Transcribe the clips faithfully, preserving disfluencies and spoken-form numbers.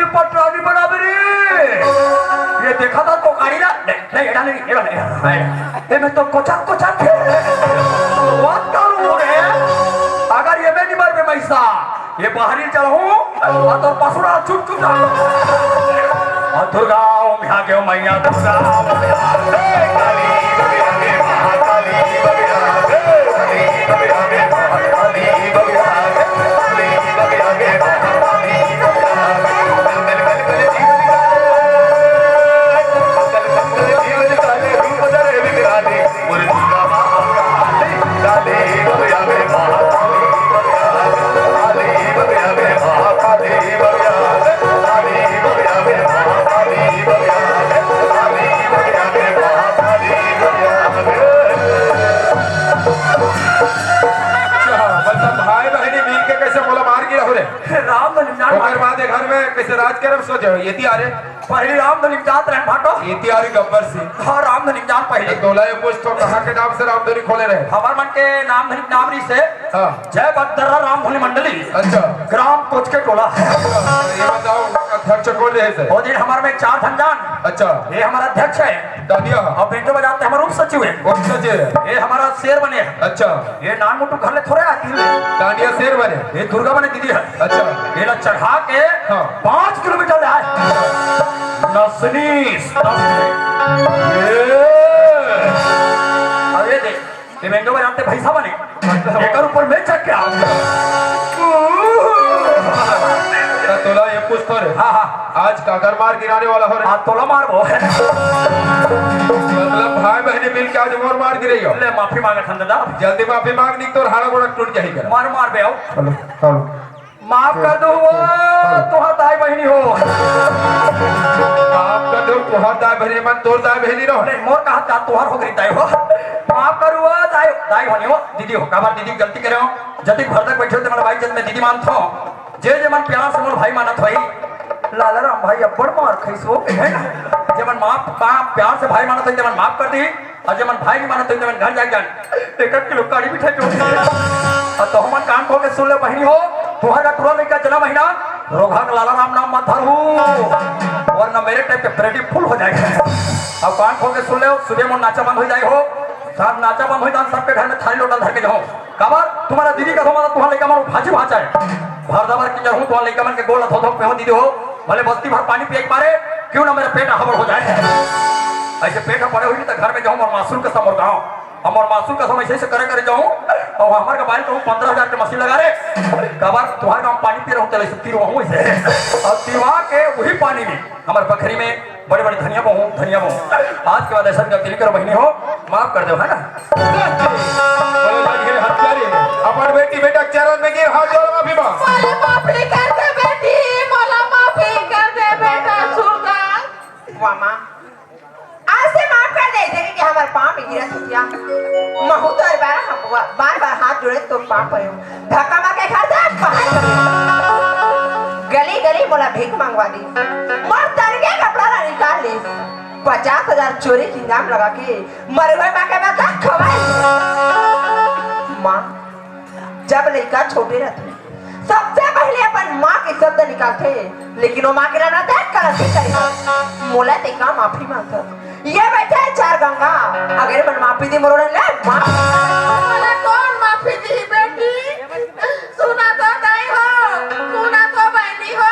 पटरानी बनाबे रे। ये देखा था तो गाड़ी ना, नहीं, नहीं, एड़ा नहीं, एड़ा नहीं, एड़ा नहीं। ये मैं तो कोचक, कोचक है। बात करूँ रे। अगर ये मैं नहीं मर में पैसा, ये बाहरी चल हूँ, और तो पसुरा चुप चुप जा। और दुर्गा, ओम यहाँ के मैया दुर्गा। अच्छा, मतलब भाई बहिनी मिल के कैसे मोला मार गिरा हो रे? राम धनी जान ओकर बाद ए घर में कैसे राज करब सोचे हो? ये तियारे पहली राम धनी जात रहन भाटो। ये तियारी गब्बर सिंह। हाँ, राम धनी जान पहले। तो तोला ये पूछ तो कहाँ के नाम से राम धनी खोले रहे? हमार मन के नाम धनी नाम रही से। हाँ। जय बद्दर्रा राम धनी मंडली। अच्छा। ग्राम कोच के टोला। ये बताओ, अध्यक्ष कौन रहे से? वो दिन हमारे में चार धन जान। अच्छा। ये हमारा अध्यक्ष है। दादिया। और बेंजो बजाते हमारे उप सचिव है। उप सचिव है। ये हमारा शेर बने हैं। अच्छा। ये नान मुटु घर ले थोड़े आती है। दानिया शेर बने। ये दुर्गा बने दीदी है। अच्छा। ये ला चढ़ा के हाँ। पाँच किलोमीटर ले आए। नसनीस, नसनीस। ये। अब ये देख, ये बेंजो बजाते भैंसा बने। एकर ऊपर मैं चढ़ के आऊँ। तो तोला ये पूछ तो रे। हाँ, हाँ। आज काकर मार गिराने वाला हो रे? आज तोला मारबो। मतलब भाई बहनी मिल के आज मोर मार गिरे हो। ले माफी मांगत हन दादा। जल्दी माफी मांग, नहीं तो हाड़ा गोड़ा टूट जाही कर। मार मार बे आओ। Hello, hello. माफ कर दो वो, तुहार दाई बहनी हो। माफ कर दो, तुहार दाई बहनी मन, तोर दाई बहनी रहो। नहीं, मोर कहा था, तुहार हो गई दाई हो। माफ करो वो, दाई, दाई बहनी हो, दीदी हो, काबर दीदी गलती करे हो। जतिक भर तक बैठे हो, तुम्हारा भाई जब मैं दीदी मानता हूँ। जे जे मन प्यार से मोर भाई मानत होई, लाला राम भाई अब्बड़ मार खइस हो, है ना? जे मन माफ, पा-, प्यार से भाई मानत होई, ते मन माफ कर दी, और जे मन भाई नहीं मानत होई, ते मन घर जाके जान। एक एक किलो काड़ी मिठाई जोड़ दी। और तो हमन कान खोल के सुन ले बहिनी हो, तुहर का टुरा लइका जना महीना, रोघा के लाला राम नाम मत धरू, वरना मेरे टाइप के पेरेडी फुल हो जाएगा। अब कान खोल के सुन ले, सुबह मोर नाचा बंद हो जाए हो, साथ नाचा बंद हो जाए, सबके घर में थाली लोटा धर के जाओ। काबर तुम्हारा दीदी का धोमा तुम्हारा लइका मारो भाजी भाचा है। भर दबर की जरूर तुम्हारा लइका मन के गोल धो धो पे हो दीदी हो। भले बस्ती भर पानी पिए के मारे, क्यों ना मेरा पेट हबड़ हो जाए। ऐसे पेट पड़े हुई नहीं तो घर में जाऊँ और मासूर के समोर गाँव। हम और मासूर का समय ऐसे करे करे जाऊँ। और हमारे का बाइल कहूँ पन्द्रह हजार के मशीन लगा रे। काबर तुम्हारे गाँव पानी पी रहा हूँ, तेरे से पी रहा हूँ इसे। और पीवा के वही पानी में हमारे बखरी में बड़े-बड़े धनिया बहू, धनिया बहू। आज के बाद ऐसा गलती नहीं करो बहिनी हो, माफ कर दो, है ना? बोले लगे हत्यारे, अपन बेटी बेटा के चरण में गिर हाथ जोड़ माफी मांग। मोला माफी कर दे बेटी, मोला माफी कर दे बेटा सुंदर। वाह माँ, आज से माफ कर दे, देखे कि हमारे पाँव में गिरा तो क्या? महू तो बार बार, बार बार हाथ जोड़े तो पाँव पड़े हो। धक्का मार के घर से बाहर कर दे। गली गली मोला भीख मंगवा दी। मोर तन के कपड़ा ला निकाल ले। पचास हजार चोरी के इल्जाम लगा के मरे हुए माँ के बदला खवाई। माँ, जब लइका छोटे रहते, सबसे पहले अपन माँ के शब्द निकालते, लेकिन वो माँ के नाम रहता है कलंकित तरीका। मोला ते का माफी मांगता। ये बैठे हैं चार गंगा, अगर मन माफी दी मरोड़े ले माँ। मोला कौन माफी दी बेटी? सुना तो दाई हो, सुना तो बहनी हो,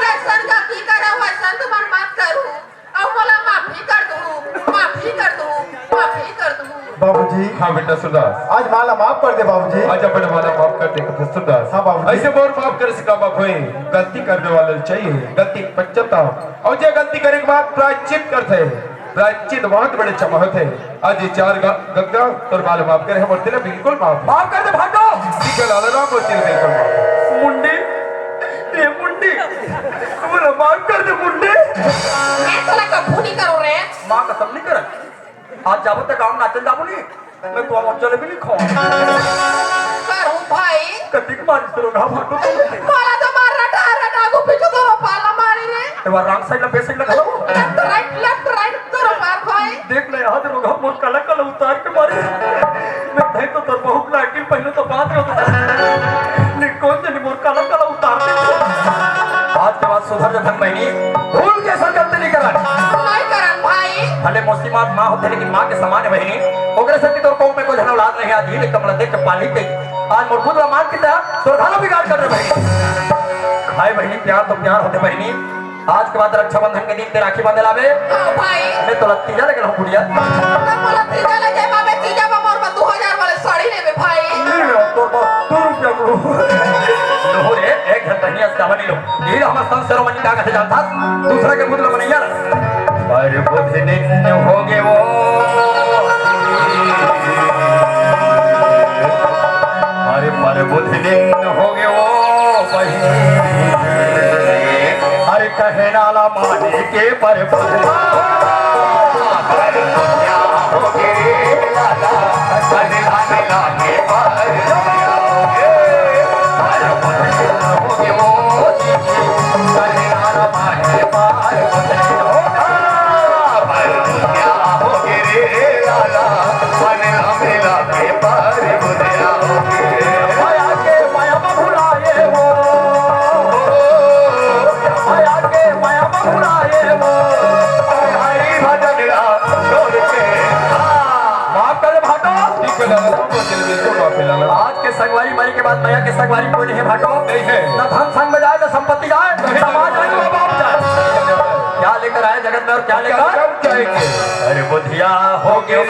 जैसन गलती करा वैसन तुमन मत करू। अउ मोला माफी कर दू, माफी कर दू, माफी कर दू। बाबूजी। हाँ बेटा सुरदास। आज माँ ला माफ कर दे बाबूजी। आज अपन माँ ला माफ कर दे सुरदास। हाँ बाबूजी। ऐसे मोर माफ करे से का बाप होए? गलती करने वाले चाहिए गलती पश्चाताप। अउ जे गलती करे के बाद प्रायश्चित करथे, प्रायश्चित बहुत बड़े क्षमा होथे। आज ये चार ग-, गंगा तोर माँ ला माफ करे, हमर तेला बिल्कुल माफ। माफ कर दे भाटो। ठीक है लाला राम, मोर तेला बिल्कुल माफ। मुंडी, ये मुंडी, मोला माफ कर दे मुंडी। मैं तोला कभू नहीं करो रे। माँ कसम नहीं करत। आज जाबो त गाँव नाचन जाबो नहीं, मैं तो आज जलेबी नहीं खाऊं। करू भाई। कतिक मारिस तोरो घाव भाटो तो नहीं। मोला तो मार रटा रटा आगू पीछू तोरो पाला मारी रे। ए बार रांग साइड ला, बेस साइड ला घलो। लेफ्ट राइट, लेफ्ट राइट तोरो मार भाई। देख ले आज रोगा मोर काला काला उतार के मारे। मैं भाई तो तोर बहुत लागिल पहले तो बात होता। नहीं कौन से नहीं मोर काला काला उतार के। आज के सुधर जथन बहिनी, भूल के अइसन गलती नइ करन। नइ करन भाई। भले मौसी माँ, माँ होथे, लेकिन माँ के समान हे बहिनी। ओकरे सेती तोर कोख में कोई झन औलाद नइ हे, आज ही ले कमला देख के पाली के। आज मोर बुध ला मान के तैं तोर घलो बिगाड़ कर रे बहिनी। हाय बहिनी, प्यार तो प्यार होथे बहिनी। आज के बाद रक्षाबंधन के दिन तैं राखी बांधे ला आबे। हाँ भाई। मैं तो लत्तीजा लगे रहूं बुढ़िया। तब मोला तीजा ले जाए बाबे, तीजा में मोर बर दू हजार वाले साड़ी लेबे भाई। ले लो, तोर बर दू रुपया को। लो रे, एक घंटा ही आज का बनी लो। ये लो हमर संत शिरोमणि का कथे जानथस, दूसरा के बुध ला मनइया ला। अरे बुध दिन हो गे वो, अरे पर बुध दिन हो गे वो बहिनी, अरे कहना ला माने के पर बुध, पर बुध हो गे रे लाला, कहना ला माने के पर बुध। माफ कर दे भाटो। ठीक है दादा, तुम तो चले गए, तुम माफी ला लो। आज के संगवारी मरे के बाद मया के संगवारी कोई नहीं है भाटो। नहीं है। ना धन संग में जाए, ना संपत्ति जाए, नहीं। समाज आए, ना बाप जाए। क्या लेकर आए जगत में और क्या लेकर? कब जाएंगे? अरे बुधिया हो गया।